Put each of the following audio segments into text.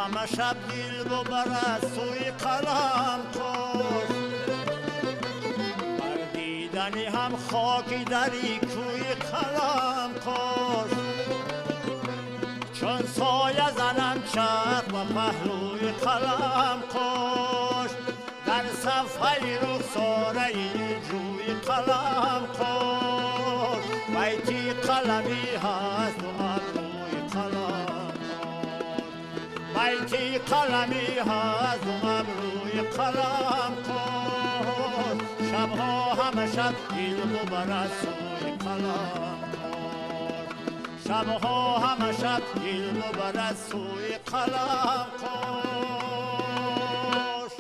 ҳама шаб дил бубарад сӯи қалам қош. Бар дидани ҳам хоки дари кӯи қалам қош. Чун соя занам чарх ба паҳлӯи қалам қош. Дар сафҳаи рухсораи ҷӯи қалам қош. Байти қаламӣ ҳаст ва абрӯи қалам қош. Байти қаламӣ ҳаст ва абрӯи қалам қош. Шабҳо ҳама шаб дил бубарад сӯи қалам қош. Шабҳо ҳама шаб дил бубарад сӯи қалам қош.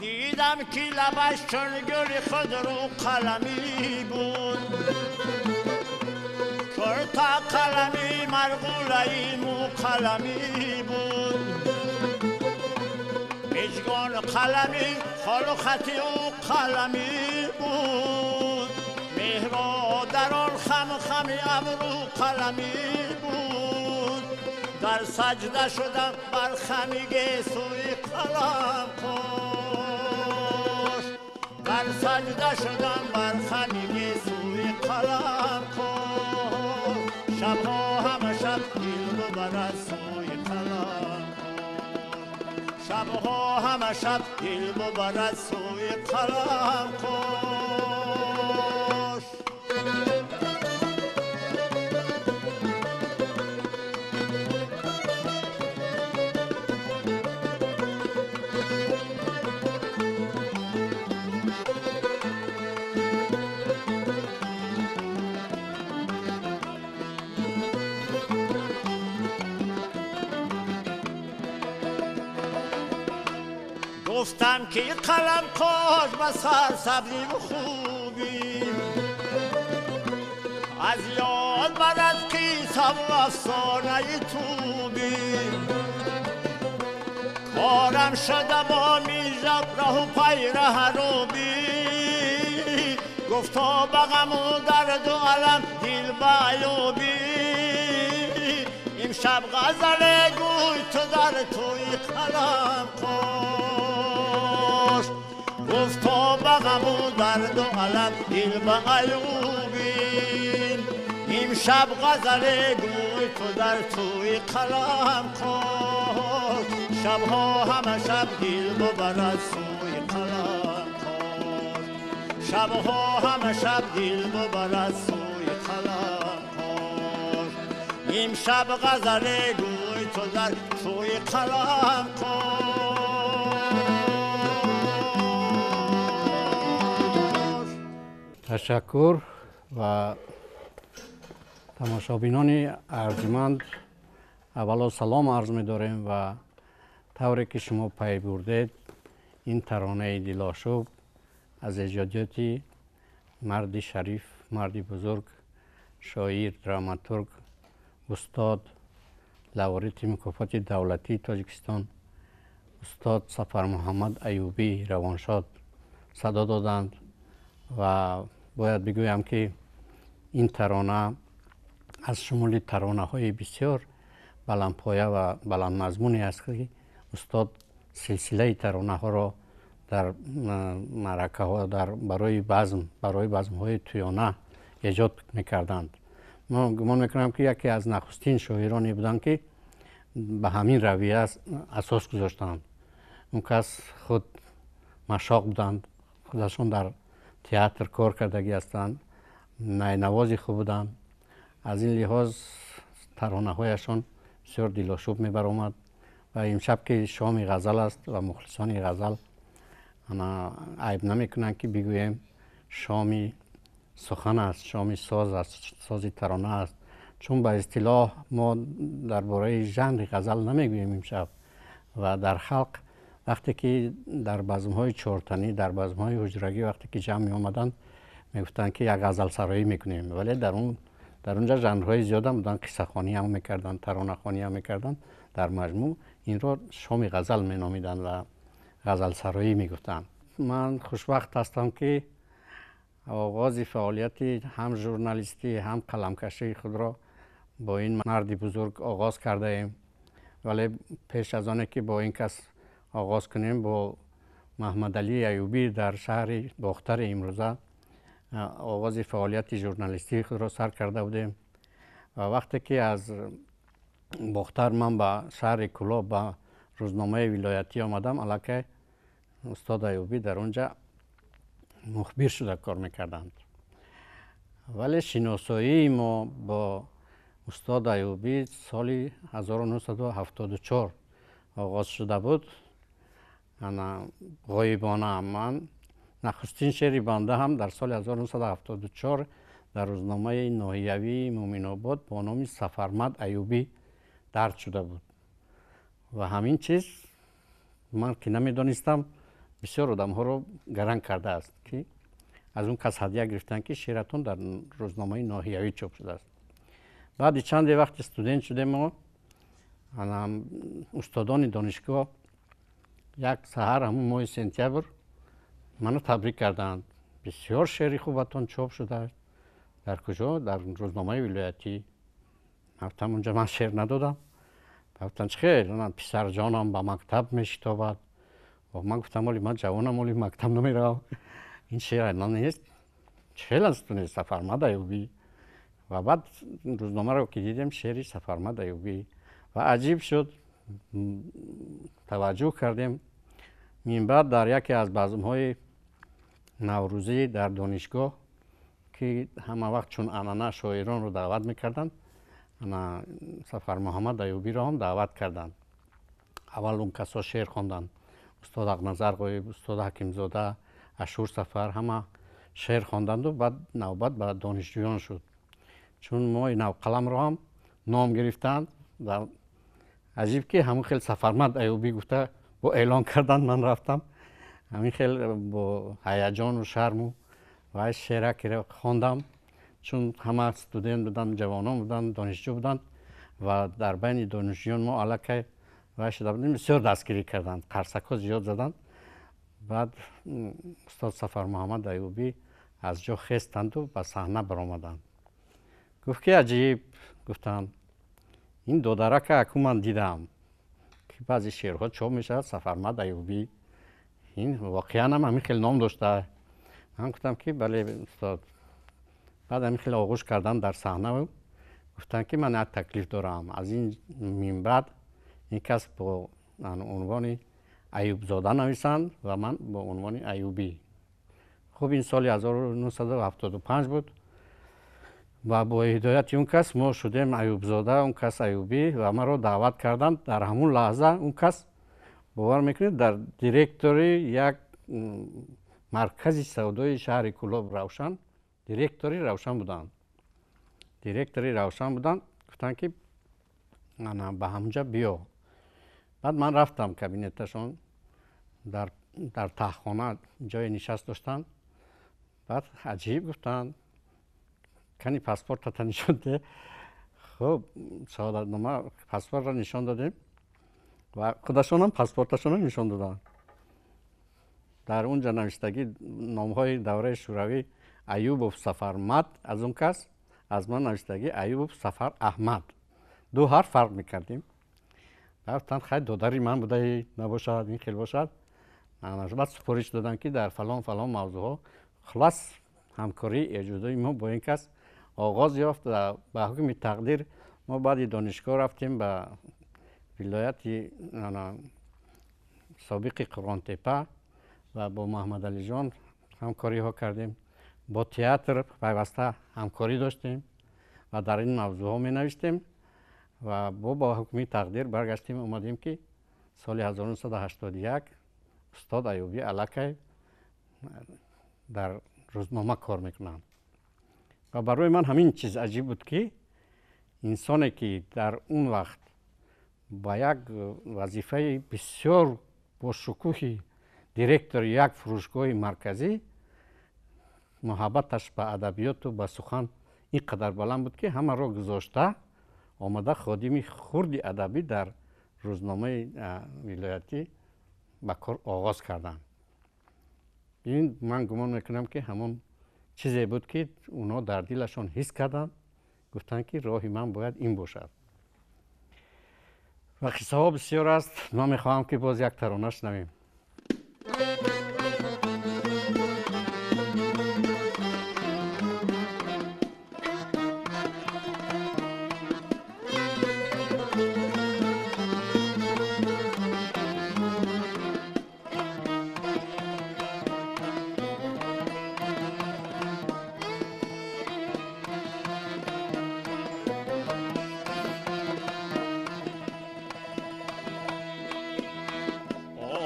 Дидам ки лабаш чун гули худрӯ қаламӣ буд. Курта қаламӣ, марғулаи мӯ қаламӣ буд. Мижгон қаламӣ, холу хати ӯ қаламӣ буд. Меҳро дар он хамхами абрӯ қаламӣ буд. Дар саҷда шудам бар хами гесӯи қалам қош. Дар саҷда шудам бар хами гесӯи қалам қош. Шабҳо ҳама шаб дил бубарад сӯи қалам қош. Шабҳо ҳама шаб дил бубарад сӯи қалам қош. Гуфтам ки қалам қош ба сарсабзиву хубӣ. Аз ёд барад қиссаву афсонаи тубӣ. Корам шуда бо мижаб раҳу пайраҳарубӣ. Гуфто ба ғаму дарду алам дил ба аюбӣ. Имшаб ғазале гӯй ту дар тӯи қалам қош. Гуфто ба ғаму дарду алам дил ба аюбӣ. Имшаб ғазале гӯй ту дар тӯи қалам қош. Шабҳо ҳама шаб дил бубарад сӯи қалам қош. Шабҳо ҳама шаб дил бубарад сӯи қалам қош. Имшаб ғазале гӯй ту дар тӯи қалам қош. Ташаккур ва тамошобинони арҷманд, аввало салом арз медорем ва тавре ки шумо пай бурдед, ин таронаи дилошӯб аз эҷодиёти марди шариф, марди бузург, шоир, драматург, устод, лауреати мукофоти давлатии Тоҷикистон, устод Сафармуҳаммад Аюбӣ равоншод садо доданд ва бояд бигӯям ки ин тарона аз шумули таронаҳои бисёр баландпоя ва баландмазмуне аст ки устод силсилаи таронаҳоро дар маъракаҳо барои базм, барои базмҳои тӯёна эҷод мекарданд. Ман гумон мекунам ки яке аз нахустин шоироне буданд ки ба ҳамин равия асос гузоштанд. Он кас худ машоқ буданд, худашон дар театр кор кардагӣ ҳастанд, найнавози хуб буданд. Аз ин лиҳоз таронаҳояшон бисёр дилошӯб мебаромад ва имшаб ки шоми ғазал аст ва мухлисони ғазал айб намекунанд ки бигӯем шоми сухан аст, шоми соз аст, сози тарона аст. Чун ба истилоҳ мо дар бораи жанри ғазал намегӯем имшаб ва дар халқ Вақте ки дар базмҳои чортанӣ, дар базмҳои ҳуҷрагӣ вақте ки ҷамъ меомаданд, мегуфтанд, ки як ғазалсароӣ мекунем, вале дар онҷа жанрҳои зиёдам буданд, қиссахонӣ ҳам мекарданд, таронахонӣ ҳам мекарданд. Дар маҷмӯъ инро шоми ғазал меномиданд ва ғазалсароӣ мегуфтанд. Ман хушбахт ҳастам, ки оғози фаъолияти ҳам журналистӣ, ҳам қаламкашии худро бо ин марди бузург оғоз кардаем. Вале пеш аз оне ки бо ин кас оғоз кунем, бо Маҳмадалӣ Аюбӣ дар шаҳри Бохтари имрӯза оғози фаъолияти журналистии худро сар карда будем. Ва вақте ки аз Бохтар ман ба шаҳри Кӯлоб ба рӯзномаи вилоятӣ омадам, аллакай устод Аюбӣ дар он ҷа мухбир шуда кор мекарданд. Вале шиносоии мо бо устод Аюбӣ соли 1974 оғоз шуда буд. Ғоибона ман нахустин шеъри банда ҳам дар соли 1974 дар рӯзномаи ноҳиявии Муъминобод бо номи Сафармад Аюбӣ дарҷ шуда буд. Ва ҳамин чиз ман ки намедонистам, бисёр одамҳоро гаранг кардааст, ки аз он кас ҳадя гирифтанд, ки шеъратон дар рӯзномаи ноҳиявӣ чоп шудааст. Баъди чанде вақти студент шудем, мо устодони донишгоҳ як саҳар ҳамун моҳи сентябр маро табрик карданд: бисёр шеъри хубатон чоп шудааст. Дар куҷо? Дар рӯзномаи вилоятӣ. Гуфтам, унҷа ман шеър надодам. Гуфтанд, чӣ хел? Писарҷонам ба мактаб мешитобад. Ман гуфтам, оли ман ҷавонам, оли мактаб намеравам, ин шеър нест. Чӣ хел аст ту нест Сафармад Аюбӣ? Ва баъд рӯзномаро ки дидем, шеъри Сафармад Аюбӣ, ва аҷиб шуд, таваҷҷӯҳ кардем. Минбаъд дар яке аз базмҳои наврӯзӣ дар донишгоҳ, ки ҳама вақт чун анъана шоиронро даъват мекарданд, Сафармуҳаммад Аюбиро ҳам даъват карданд. Аввал он касо шеър хонданд: устод Ҳақназар Ғоиб, устод Ҳакимзода, Ашур Сафар, ҳама шеър хонданду баъд навбат ба донишҷӯён шуд. Чун мои навқаламро ҳам ном гирифтанд ва аҷиб ки ҳамон хел Сафармад Аюбӣ гуфта бо эълон карданд. Ман рафтам, ҳамин хел бо ҳаяҷону шарму вай шеъракиро хондам, чун ҳама студент буданд, ҷавонон буданд, донишҷӯ буданд ва дар байни донишҷӯён мо аллакай вай шуда будем. Бисёр дастгирӣ карданд, қарсакҳо зиёд заданд. Баъд устод Сафармуҳаммад Аюбӣ аз ҷо хестанду ба саҳна баромаданд. Гуфт ки аҷиб, гуфтанд, ин додарака аку ман дидам, ки баъзе шеърҳо чоп мешавад Сафармад Аюбӣ, ин воқеан ҳам ҳамин хел ном дошта? Ман гуфтам ки бале, устод. Баъд ҳамин хел оғӯш кардам дар саҳна, гуфтанд ки ман як таклиф дорам, аз ин минбаъд ин кас бо унвони Аюбзода нависанд ва ман бо унвони Аюбӣ. Хуб, ин соли 1975 буд ва бо ҳидояти он кас мо шудем Аюбзода, он кас Аюбӣ, ва маро даъват карданд. Дар ҳамун лаҳза он кас, бовар мекунед, дар директори як маркази савдои шаҳри Кӯлоб, Равшан, директори Равшан буданд, директори Равшан буданд. Гуфтанд ки ба ҳамунҷа биё. Баъд ман рафтам кабинеташон, дар таҳхона ҷое нишаст доштанд. Баъд аҷиб, гуфтанд, кани паспортата нишон де. Хуб, шаҳодатнома, паспортро нишон додем ва худашонам паспорташонро нишон доданд. Дар он ҷо навиштагӣ номҳои давраи шӯравӣ Аюбов Сафармад, аз он кас аз ман навиштагӣ Аюбов Сафар Аҳмад, ду ҳарф фарқ мекардем. Рафтанд, хай, додари ман будаи набошад, ин хел бошад. Баъд супориш доданд, ки дар фалон фалон мавзӯъҳо. Хулас, ҳамкории эҷодии мо бо ин кас оғоз ёфт ва ба ҳукми тақдир мо баъди донишгоҳ рафтем ба вилояти собиқи Қурғонтепа ва бо Маҳмадалиҷон ҳамкориҳо кардем, бо театр пайваста ҳамкорӣ доштем ва дар ин мавзӯъҳо менавиштем. Ва бо ҳукми тақдир баргаштем, омадем, ки соли 1981 устод Аюбӣ аллакай дар рӯзнома кор мекунанд. Ва барои ман ҳамин чиз аҷиб буд, ки инсоне ки дар он вақт ба як вазифаи бисёр бо шукӯҳи директори як фурӯшгоҳи марказӣ муҳаббаташ ба адабиёту ба сухан ин қадар баланд буд, ки ҳамаро гузошта омада ходими хурди адабӣ дар рӯзномаи вилоятӣ ба кор оғоз карданд. Ин ман гумон мекунам, ки ҳамон чизе буд, ки онҳо дар дилашон ҳис карданд, гуфтанд, ки роҳи ман бояд ин бошад. Ва қиссаҳо бисёр аст. Ман мехоҳам, ки боз як тарона шунавем.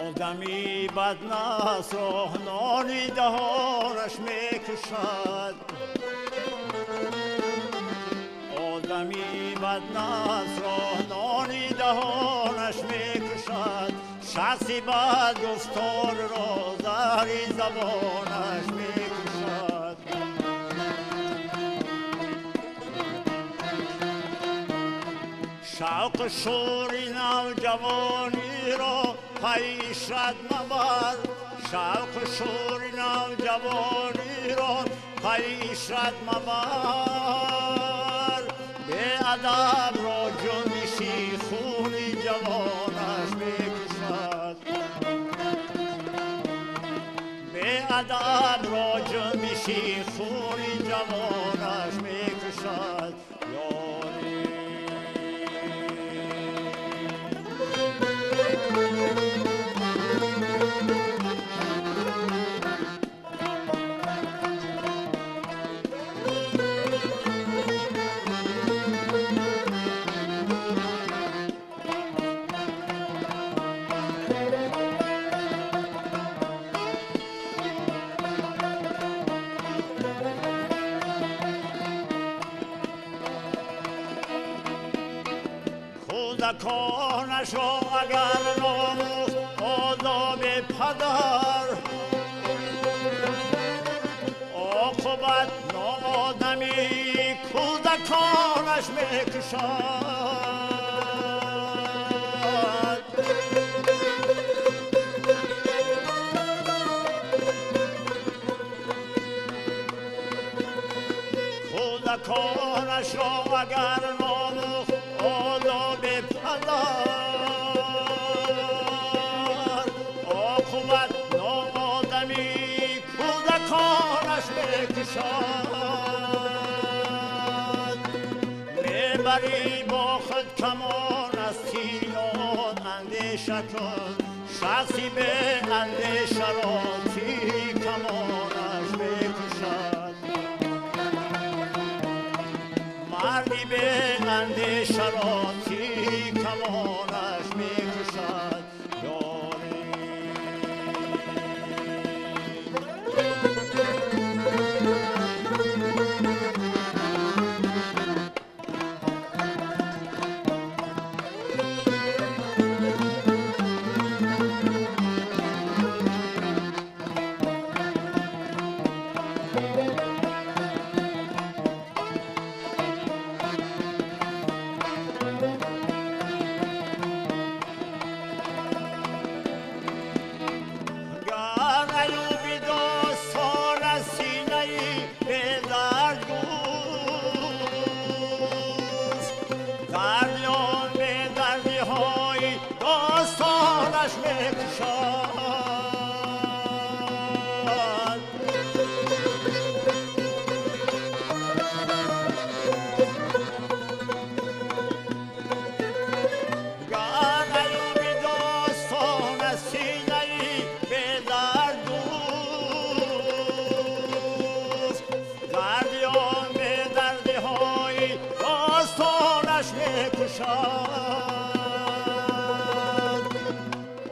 Одами баднасро нони даҳонаш мекушад, одами баднасро нони даҳонаш мекушад, шахси бадгуфторро заҳри забонаш мекушад. Шавқу шӯри навҷавониро пайи ишрат мабар, шавқу шӯри навҷавониро пайи ишрат мабар, беадабро ҷунбиши хуни ҷавонаш мекушад, беадабро ҷунбиши хуни ҷавонаш мекушад. Кӯдаконашро агар номӯхт одоби падар, оқибат ноодамӣ кӯдаконаш мекушад. Кӯдаконашро агар номӯхт одоби падар, оқибат ноодамӣ кӯдаконаш мекушад. Мебарӣ бо худ камон аз тиён андеша кун, шахси беандешаро тири камонаш мекушад. Марди беандешаро тири камонаш мекушад.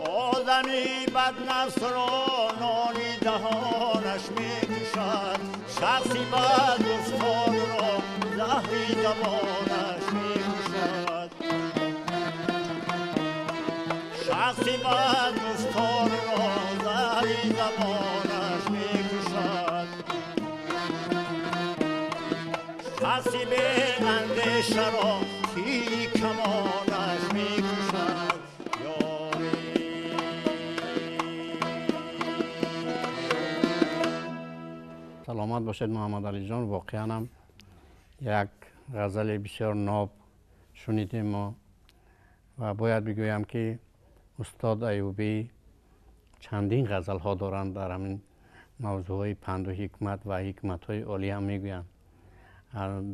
Одами баднафсро нони даҳонаш мекушад, шахси бадгуфторро заҳри забонаш мекушад. Шахси бадгуфторро Тарси беандешаро тири камонаш мекушад. Ёре Саломат бошед, Муҳаммад Алиҷон. Воқеан ҳам як ғазали бисёр ноб шунидем мо ва бояд бигӯям, ки устод Аюбӣ чандин ғазалҳо доранд дар ҳамин мавзӯъҳои панду ҳикмат ва ҳикматҳои олӣ ҳам мегӯянд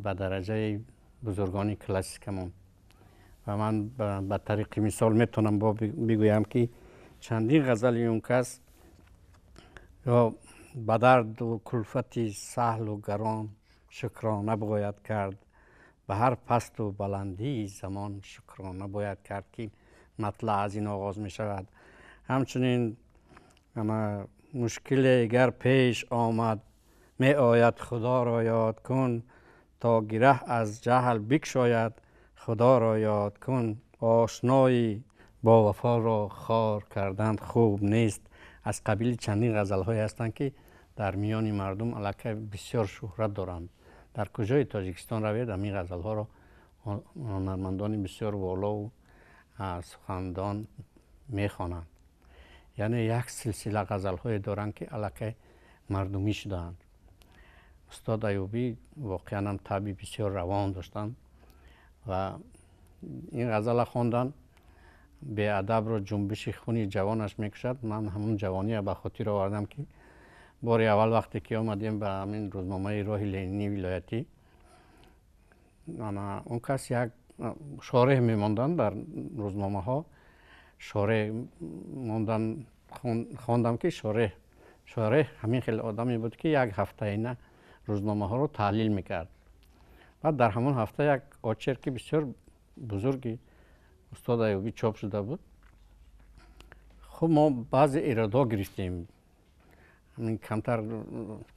ба дараҷаи бузургони классикамон. Ва ман ба тариқи мисол метавонам бигӯям, ки чандин ғазали он кас ё ба дарду кулфати саҳлу гарон шукрона бояд кард, ба ҳар пасту баландии замон шукрона бояд кард, ки матлаъ аз ин оғоз мешавад. Ҳамчунин мушкиле гар пеш омад меояд, худоро ёд кун, то гираҳ аз ҷаҳл бикшояд, худоро ёд кун. Ошнои бовафоро хор кардан хуб нест. Аз қабили чандин ғазалҳое ҳастанд, ки дар миёни мардум аллакай бисёр шӯҳрат доранд. Дар куҷои Тоҷикистон равед, ҳамин ғазалҳоро ҳунармандони бисёр волову сухандон мехонанд. Яъне як силсила ғазалҳое доранд, ки аллакай мардумӣ шудаанд. Устод Аюбӣ воқеан ҳам табъи бисёр равон доштанд ва ин ғазала хондан беадабро ҷунбиши хуни ҷавонаш мекушад. Ман ҳамун ҷавония ба хотир овардам, ки бори аввал вақте ки омадем ба ҳамин рӯзномаи роҳи Ленинии вилоятӣ, он кас як шореҳ мемонданд дар рӯзномаҳо, шореҳ мондан хондам, ки шореҳ ҳамин хел одаме буд, ки як ҳафтаина рӯзномаҳоро таҳлил мекард. Баъд дар ҳамон ҳафта як очерки бисёр бузурги устод Аюбӣ чоп шуда буд. Хуб, мо баъзе эродҳо гирифтем, ҳамин камтар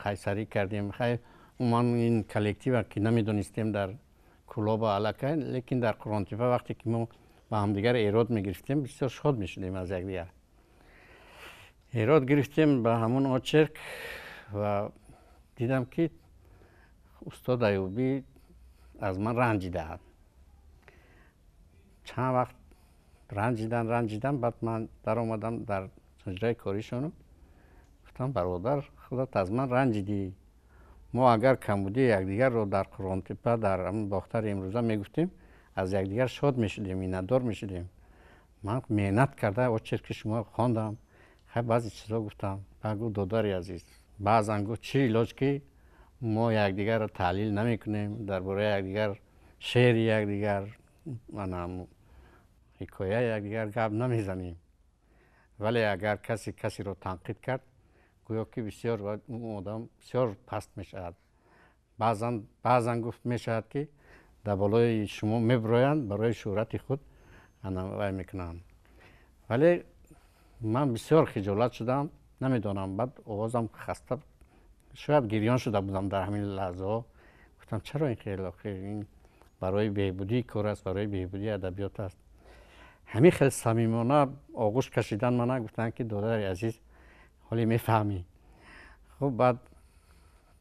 қайсарӣ кардем. Хайр, умуман ин коллектива ки намедонистем дар Кӯлоба аллакай, лекин дар Қурғонтеппа вақте ки мо ба ҳамдигар эрод мегирифтем, бисёр шод мешудем аз якдигар. Эрод гирифтем ба ҳамон очерк ва дидам, ки устод Аюбӣ аз ман ранҷидаанд. Чанд вақт ранҷидан, ранҷидан, баъд ман даромадам дар ҳуҷраи коришону гуфтам: бародар, худат аз ман ранҷидӣ. Мо агар камбудии якдигарро дар Қурғонтеппа, дар ҳамин Бохтари имрӯза мегуфтем, аз якдигар шод мешудем, миннатдор мешудем. Ман меҳнат карда очерки шумо хондам, хай, баъзе чизҳо гуфтам. Баъд гуфт: додари азиз, баъзан гуфт, чӣ илоҷ, ки мо якдигарро таҳлил намекунем, дар бораи якдигар, шеъри якдигар, ҳикояи якдигар гап намезанем, вале агар касе касеро танқид кард, гӯё ки бисёр одам бисёр паст мешавад. Баъзан гуфт, мешавад, ки дар болои шумо мебироянд, барои шӯҳрати худ вай мекунанд. Вале ман бисёр хиҷолат шудам, намедонам, баъд овозам хаста, шояд гирён шуда будам дар ҳамин лаҳзаҳо. Гуфтам: чаро ин хел? Охир ин барои беҳбудии кор аст, барои беҳбудии адабиёт аст. Ҳамин хел самимона оғӯш кашидан мана, гуфтанд, ки додари азиз, ҳоле мефаҳмӣ. Хуб, баъд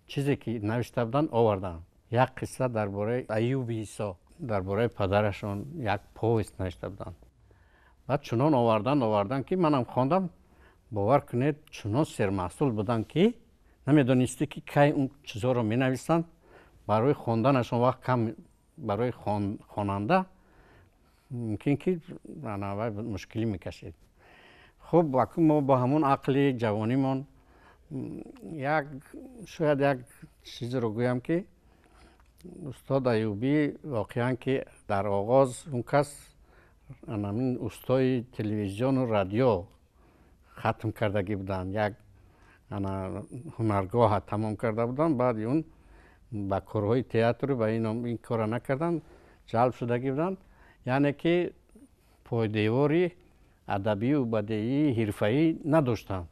чизе ки навишта буданд, овардам, як қисса дар бораи Аюби Исо, дар бораи падарашон як повесть навишта буданд. Баъд чунон овардан, овардан, ки манам хондам. Бовар кунед, чунон сермаҳсул буданд, ки намедонистӣ, ки кай он чизҳоро менависанд. Барои хонданашон вақт кам, барои хонанда мумкин ки мушкилӣ мекашид. Хуб, акун мо бо ҳамон ақли ҷавонимон як шояд як чизеро гӯям, ки устод Аюбӣ воқеан ки дар оғоз он кас ҳамин устои телевизиону радио хатм кардагӣ буданд, як ҳунаргоҳа тамом карда буданд. Баъди он ба корҳои театру ба ин корро накарданд, ҷалб шудагӣ буданд. Яъне ки пойдевори адабию бадеии ҳирфаӣ надоштанд,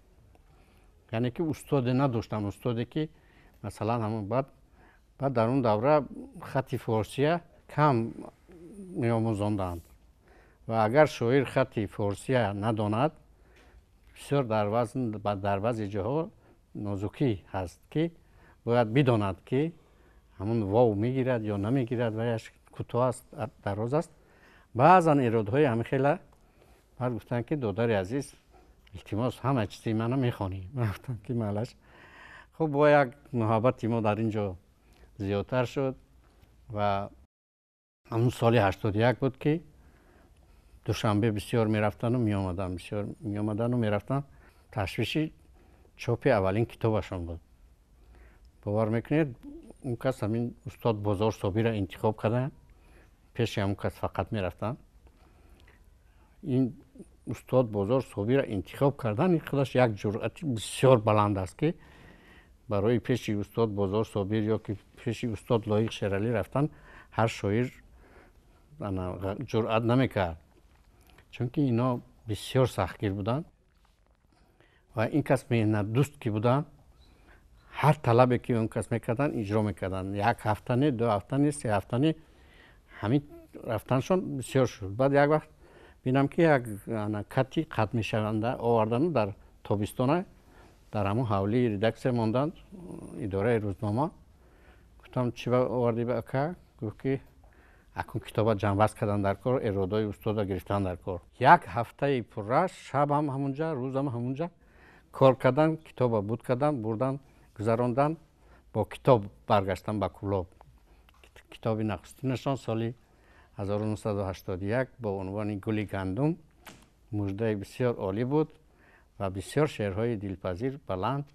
яъне ки устоде надоштанд, устоде ки масалан ҳамон баъд дар он давра хати форсия кам меомӯзонданд ва агар шоир хати форсия надонад, бисёр дар баъзе ҷоҳо нозукӣ ҳаст, ки бояд бидонад, ки Ҳамон вов мегирад ё намегирад, ваяш кӯтоҳ аст, дароз аст. Баъзан эродҳои ҳамин хела. Баъд гуфтанд, ки додари азиз, илтимос, ҳама чизи мана мехонӣ. Ман гуфтам, ки маълаш. Хуб, бо як муҳаббати мо дар ин ҷо зиёдтар шуд ва ҳамун соли 81 буд, ки Душанбе бисёр мерафтану меомаданд, бисёр меомадану мерафтанд. Ташвиши чопи аввалин китобашон буд. Бовар мекунед, он кас ҳамин устод Бозор Собирро интихоб карданд, пеши ҳамон кас фақат мерафтанд. Ин устод Бозор Собирро интихоб кардан худаш як ҷуръати бисёр баланд аст, ки барои пеши устод Бозор Собир ё ки пеши устод Лоиқ Шералӣ рафтан ҳар шоир ҷуръат намекард, чунки ино бисёр сахтгир буданд ва ин кас меҳнатдӯст ки буданд, ҳар талабе ки он кас мекарданд, иҷро мекарданд. Як ҳафта не, 2 ҳафта не, 3 ҳафта не, ҳамин рафтаншон бисёр шуд. Баъд як вақт бинам, ки як кати қат мешаванда овардану дар тобистона дар ҳамон ҳавлии редаксия монданд, идораи рӯзнома. Гуфтам, чӣ овардӣ, ака? Гуфт, ки акун китоба ҷамъбаст кардан дар кор, эродҳои устода гирифтан дар кор. Як ҳафтаи пурра шабам ҳамунҷа, рӯзам ҳамунҷа кор кардан, китоба буд кардан, бурдан, гузарондан, бо китоб баргаштан ба Кӯлоб. Китоби нахустинашон соли 1981 бо унвони «Гули гандум» муждаи бисёр олӣ буд ва бисёр шеърҳои дилпазир, баланд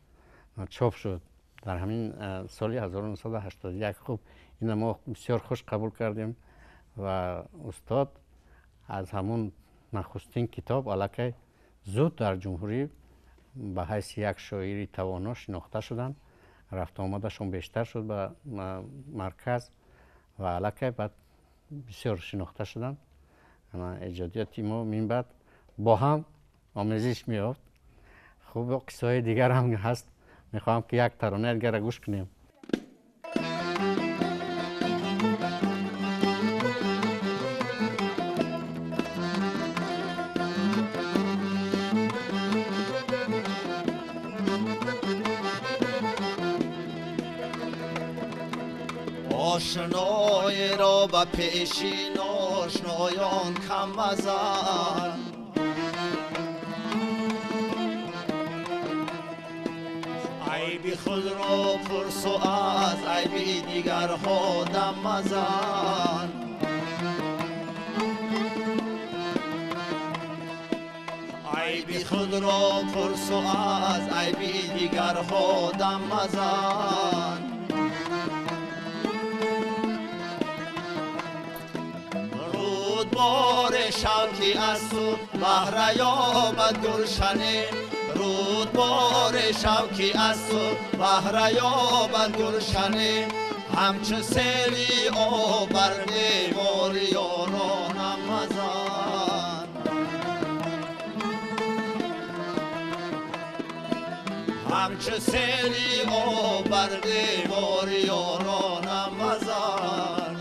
чоп шуд дар ҳамин соли 1981. Хуб, ина мо бисёр хуш қабул кардем ва устод аз ҳамун нахустин китоб аллакай зуд дар ҷумҳурӣ ба ҳайси як шоири тавоно шинохта шуданд. Рафтуомадашон бештар шуд ба марказ ва аллакай баъд бисёр шинохта шуданд. Эҷодиёти мо минбаъд бо ҳам омезиш меёфт. Хуб, қиссаҳои дигар ҳам ҳаст, мехоҳам, ки як таронаи дигарро гӯш кунем. Ошноеро ба пеши ношноён кам мазан, айби худро пурсу, аз айби дигарҳо дам мазан. Айби худро пурсу, аз айби дигарҳо дам мазан. Рудборе шав, ки аз ту баҳра ёбад гулшане, рудборе шав, ки аз ту баҳра ёбад гулшане, ҳамчу сели об бар девори ёронам мазан. Ҳамчу сели об бар девори ёронам мазан.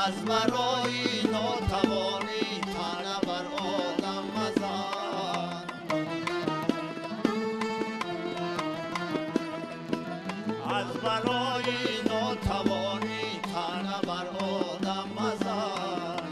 Аз барои нотавонӣ таъна бар одам мазан. Аз барои нотавонӣ таъна бар одам мазан.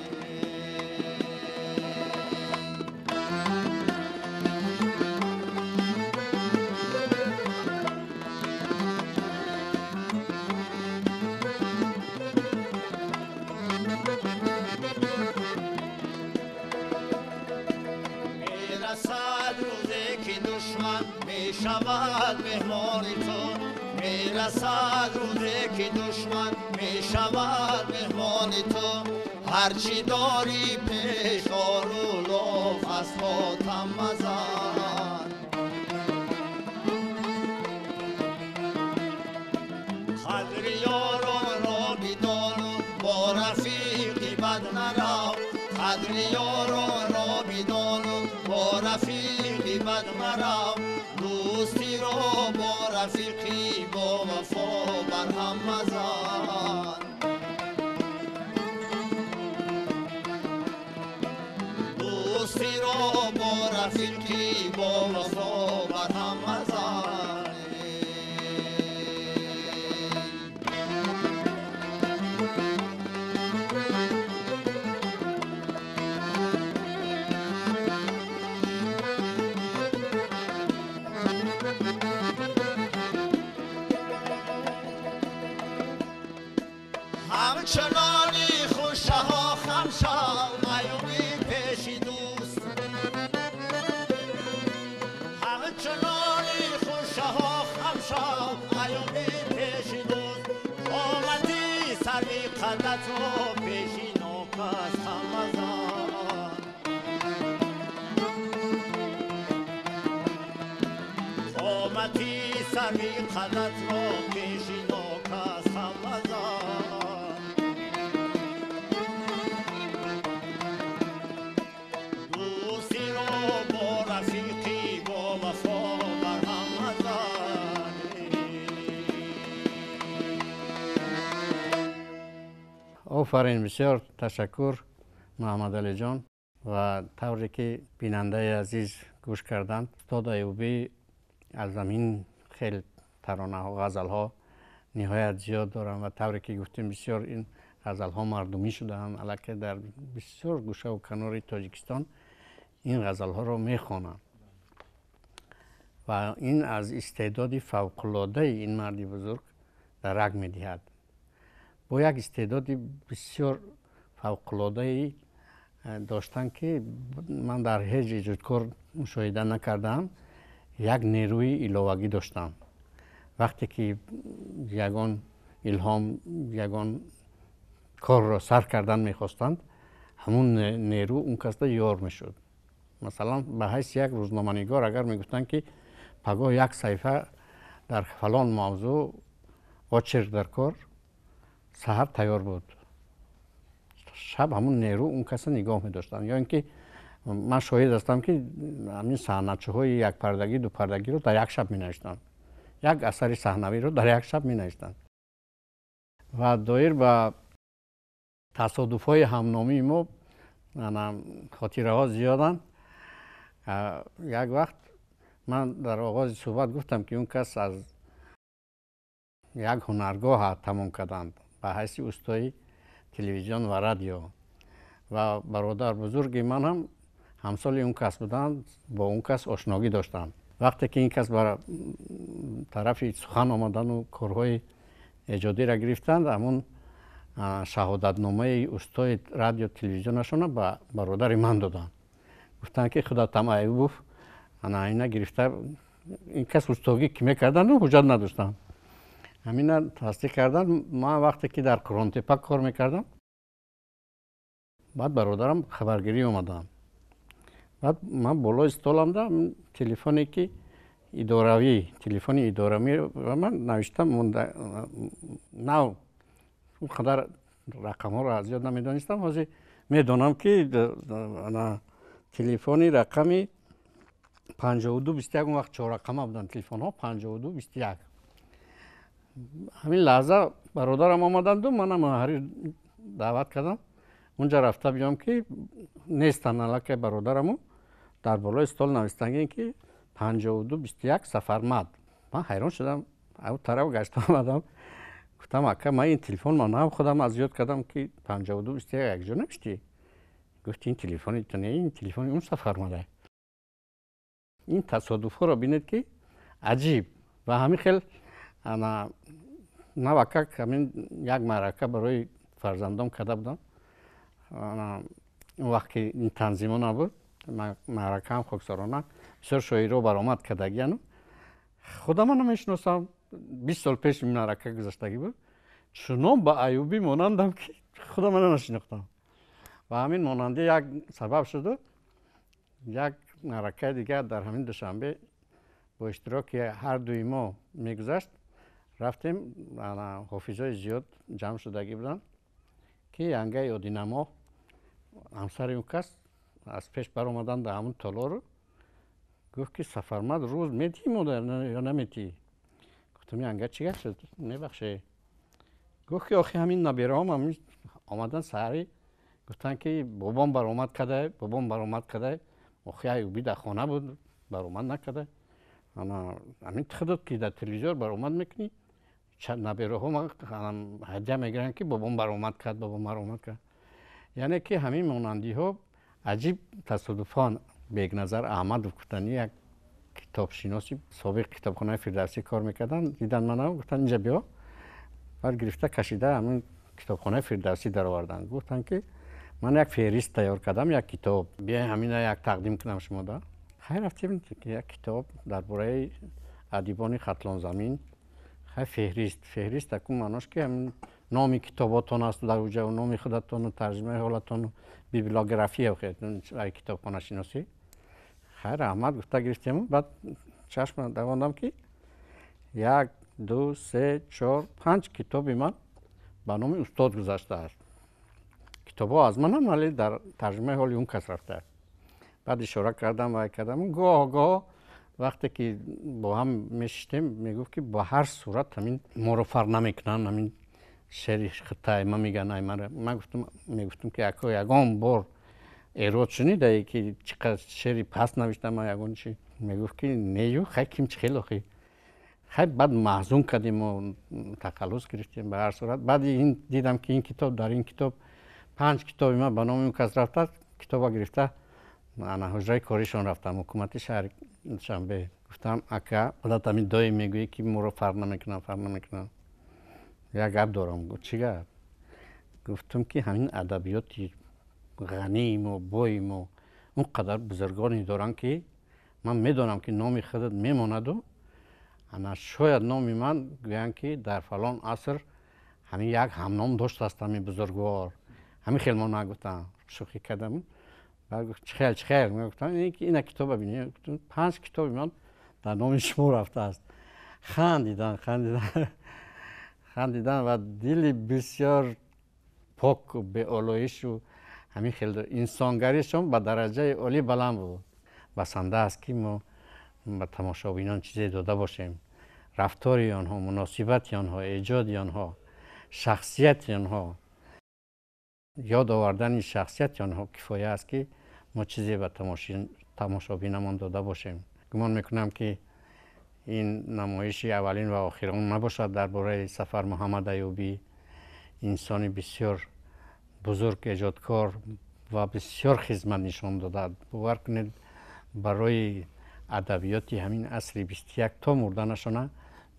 рӯзе ки душман мешавад меҳмони ту, мерасад рӯзе ки душман мешавад меҳмони ту. Ҳарчи дорӣ пеш ору лоф аз хотам мазан. Қадри ёронро бидону бо рафиқи бад нарав, қадри ёронро бидону бо рафиқи бад марав. Дӯстиро бо рафиқи бо вафо барҳам мазан. Дӯстиро бо рафиқи бо вафо барҳам мазан. Ҳамчунони хушаҳо хам шав аюби пеши дӯст, ҳамчунони хушаҳо хам шав аюби пеши дӯст. Қомати сарви қадатро пеши нокас хам мазан. Қомати сарви қадатро пеши нокас хам мазан. Офарин, бисёр ташаккур Муҳаммадалиҷон. Ва тавре ки бинандаи азиз гӯш карданд, устод Аюбӣ аз замин хеле таронаҳо, ғазалҳо ниҳоят зиёд доранд ва тавре ки гуфтем бисёр ин ғазалҳо мардумӣ шудаанд. Аллакай дар бисёр гӯшаву канори Тоҷикистон ин ғазалҳоро мехонанд ва ин аз истеъдоди фавқулодаи ин марди бузург дарак медиҳад. Бо як истеъдоди бисёр фавқулодаи доштан ки ман дар ҳеҷ эҷодкор мушоҳида накардаам, як нерӯи иловагӣ доштам. Вақте ки ягон илҳом, ягон корро сар кардан мехостанд, ҳамун нерӯ он касда ёр мешуд. Масалан, ба ҳайси як рӯзноманигор агар мегуфтанд ки пагоҳ як саҳифа дар фалон мавзӯъ очерк дар кор, саҳар тайёр буд. Шаб ҳамун нерӯ он каса нигоҳ медоштанд. Ё ин ки ман шоҳид ҳастам ки ҳамин саҳначаҳои якпардагӣ, дупардагиро дар як шаб менавиштанд. Як асари саҳнавиро дар як шаб менавиштанд. Ва доир ба тасодуфҳои ҳамномии мо хотираҳо зиёданд. Як вақт ман дар оғози суҳбат гуфтам ки он кас аз як ҳунаргоҳ тамом карданд ба ҳайси устои телевизион ва радио. Ва бародар бузурги ман ҳам ҳамсоли он кас буданд, бо он кас ошногӣ доштанд. Вақте ки ин кас ба тарафи сухан омадану корҳои эҷодиро гирифтанд, ҳамун шаҳодатномаи устои радио телевизионашонро ба бародари ман доданд. Гуфтанд ки худатам Аюбов ана ина гирифта, ин кас устогӣ ки мекарданду ҳуҷҷат надоштанд. Ҳамина тасдиқ карданд. Ман вақте ки дар Қурғонтеппа кор мекардам, баъд бародарам хабаргирӣ омаданд. Баъд ман болои столамда телефоне ки идоравӣ, телефони идоравӣ ман навиштам, нав он қадар рақамҳоро аз ёд намедонистам. Ҳозир медонам ки телефони рақами 5221, он вақт чоррақама буданд телефонҳо, 5221. Ҳамин лаҳза бародарам омаданду манам ҳарир даъват кардам. Унҷа рафта биём ки нестанд аллакай бародараму дар болои стол навистангин ки 5221 Сафармад. Ман ҳайрон шудам, ав тараф гашта омадам. Гуфтам ака, ман ин телефон ман ҳам худам аз ёд кардам ки 5221 якҷо навиштӣ. Гуфт ин телефони ту не, ин телефони он Сафармада. Ин тасодуфҳоро бинед ки аҷиб. Ва ҳамин хел навакак ҳамин як маърака барои фарзандом карда будам. Он вақт ки ин танзимо набуд, Маъракаам хоксорона бисёр шоиро баромад кардагияну худама намешиносам. 20 сол пеш маърака гузаштагӣ буд. Чунон ба Аюбӣ монандам, ки худама намешинохтам. Ва ҳамин монандӣ як сабаб шуду як маъракаи дигар дар ҳамин Душанбе бо иштироки ҳар дуи мо мегузашт. Рафтем, ҳофизои зиёд ҷамъ шудагӣ буданд, ки янгаи Одинамо ҳамсари он кас аз пеш баромадан дар ҳамун толору гуфт, ки Сафармад, рӯз метиҳӣ модар ё наметиҳӣ? Гуфтам, янга, чӣ гап шуд, мебахше? Гуфт, ки охи ҳамин набираҳом ҳамин омадан саҳарӣ гуфтанд, ки бобом баромад карда, бобом баромад карда. Охи Аюбӣ дар хона буд, баромад накарда. Ҳамин худат ки дар телевизор баромад мекунӣ, набираҳо ҳадя мегиранд, ки бобом баромад кард, бобом баромад кард. Яъне ки ҳамин монандиҳо аҷиб тасодуфан. Бекназар Аҳмадов гуфтани як китобшиноси собиқ китобхонаи Фирдавсӣ кор мекарданд, дидан мана, гуфтанд, инҷа биё. Баъд гирифта кашида ҳамин китобхонаи Фирдавсӣ дароварданд. Гуфтанд, ки ман як феҳрист тайёр кардам, як китоб, биёй ҳамина як тақдим кунам шумода. Хай, рафтем, як китоб дар бораи адибони Хатлонзамин. Хай, феҳрист, феҳрист акун маънош ки ҳамин номи китоботон аст дар уҷа, номи худатону тарҷимаи ҳолатону библиография китобхонашиносӣ. Хай, раҳмат гуфта гирифтему баъд чашм давондам, ки як, ду, се, чор, панҷ китоби ман ба номи устод гузаштааст. Китобҳо аз манам, вале дар тарҷимаи ҳоли он кас рафтааст. Баъд ишора кардам, вай кардам. Гоҳ гоҳ вақте ки бо ҳам мешиштем, мегуфт, ки ба ҳар сурат ҳамин моро фарқ намекунанд, ҳамин шеъри хитай ма мегӯянд. Ай мара ман гуфтам, мегуфтам, ки ако ягон бор эрод шунидае, ки чӣ қадр шеъри паст навиштам, ягон чи? Мегуфт, ки нею, хай, ким чӣ хел охи. Хай, баъд маҳзун кардем, тақаллус гирифтем. Ба ҳар сурат, баъди ин дидам, ки ин китоб, дар ин китоб панҷ китоби ман ба номи он кас рафтааст. Китоба гирифта ана ҳуҷраи коришон рафтам, ҳукумати шаҳри Душанбе. Гуфтам, ака, худат ҳамин доим мегӯӣ, ки моро фарқ намекунам, фарқ намекунам, як гап дорам. Гуфт, чӣ гап? Гуфтам, ки ҳамин адабиёти ғании мо, бои мо, он қадар бузургоне доранд, ки ман медонам, ки номи худат мемонаду ана шояд номи ман гӯянд, ки дар фалон аср ҳамин як ҳамном доштааст ҳамин бузургвор. Ҳамин хел мо нагуфтам, шӯхӣ кардам. Баъд гуфт, чӣ хел, чӣ хел? Гуфтам, ина китоба бинед, панҷ китоби ман дар номи шумо рафтааст. Хандидан, хандидан, хандидан ва дили бисёр поку беолоишу ҳамин хел инсонгаришон ба дараҷаи олӣ баланд буд. Басанда аст, ки мо ба тамошобинон чизе дода бошем. Рафтори онҳо, муносибати онҳо, эҷоди онҳо, шахсияти онҳо, ёд овардани шахсияти онҳо кифоя аст, ки мо чизе ба тамошобинамон дода бошем. Гумон мекунам, ки ин намоиши аввалин ва охирон набошад дар бораи Сафар Муҳаммад Аюбӣ, инсони бисёр бузург, эҷодкор ва бисёр хизмат нишон додад. Бовар кунед, барои адабиёти ҳамин асри 21 то мурданашона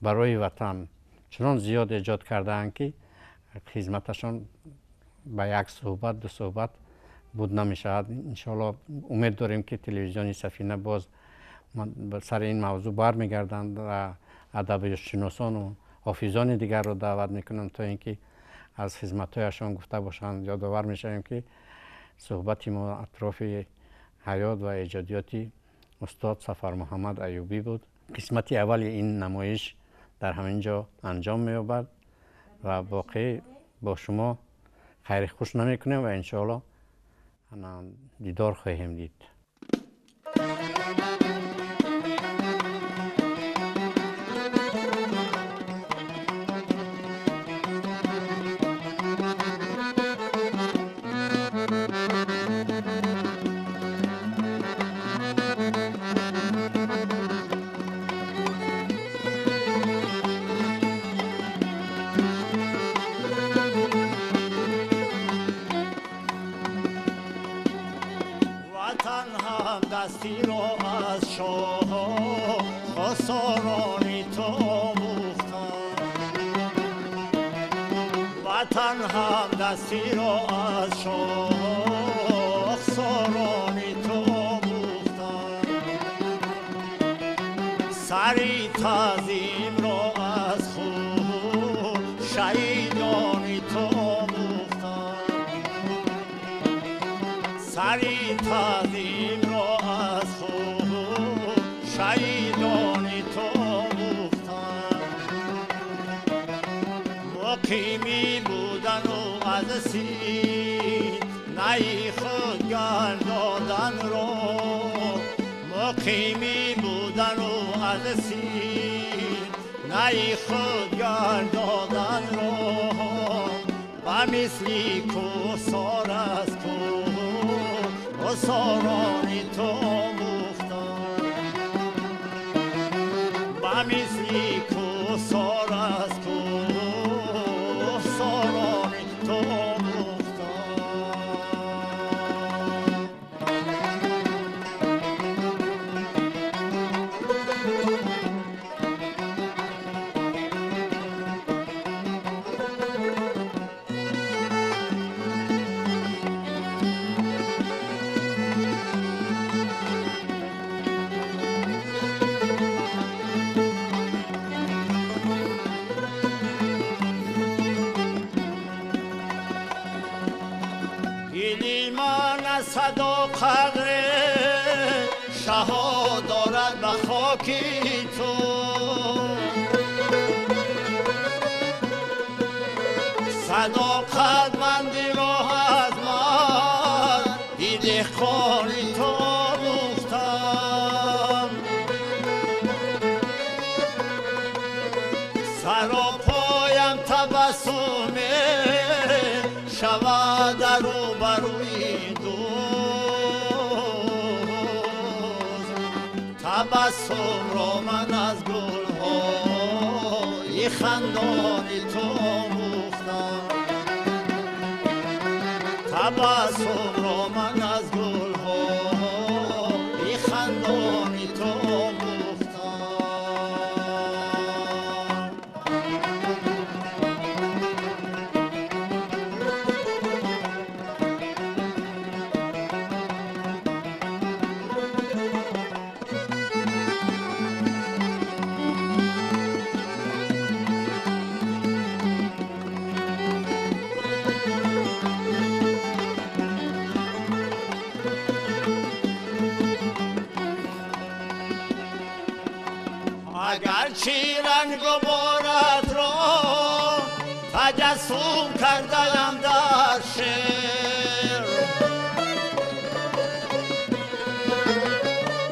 барои ватан чунон зиёд эҷод кардаанд, ки хизматашон ба як суҳбат, ду суҳбат буд намешавад. Иншоалло, умед дорем, ки телевизиони Сафина боз сари ин мавзӯъ бармегарданд ва адабиётшиносону ҳофизони дигарро даъват мекунанд, то ин ки аз хизматҳояшон гуфта бошанд. Ёдовар мешавем, ки суҳбати мо атрофи ҳаёт ва эҷодиёти устод Сафармуҳаммад Аюбӣ буд. Қисмати аввали ин намоиш дар ҳамин ҷо анҷом меёбад ва боқӣ бо шумо хайри хуш намекунем ва иншоалло дидор хоҳем дид. دستی را از شاه خسارانی تو آموختم، وطن هم دستی را از شاه خسارانی تو. سری تعظیم را از خود شهیدانی تو آموختم، سری تعظیم را از خود شهیدانی تو آموختم. مقیمی بودن و از سینه خود گردادن را، مقیمی بودن و از سینه خود گردادن را، و مثلی کوهسار از کوهسارانی تو آموختم، و مثلی کوهسار از کوهسارانی تو آموختم. صدا قدر شها دارد به خاکی تو، صداقتمندی را از من دهقانی تو آموختم، سراپایم تبسم شود در روبروی دوست، تبسم را من از گلهای خندانی تو آموختم، تبسم را من از گلهای خندانی تو آموختم. اگرچه رنگ و بارت را تجسم کردم در شعر،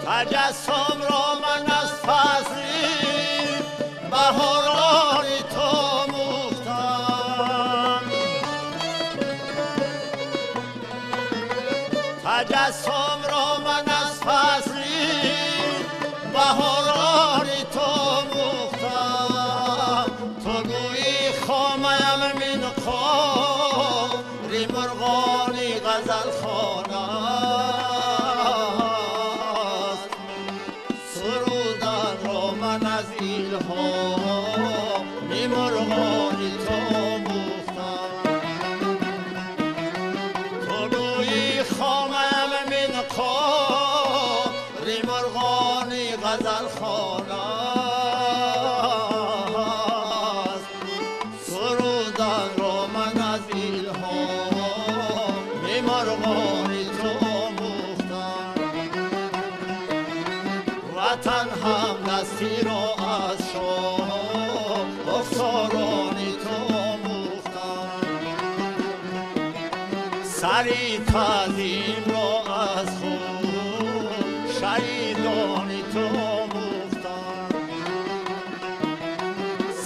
تجسم را من از فصل بهاران تو آموختم، تجسم را من از فصل بهاران تو آموختم. تو گویی خامه‌ام من قاری مرغانی غزل خوان است، سرودن را من از الهام مرغانی تو آموختم. تو گویی خامه‌ام من قاری مرغانی غزل خوان است، سرودن را من از الهام مرغانی تو آموختم. وطن هم دستی را از شاه افسارانی تو آموختم، سری تعظیم را از خود شهیدانی تو آموختم،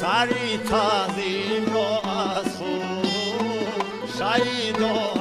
سری تعظیم را از خود شهیدانی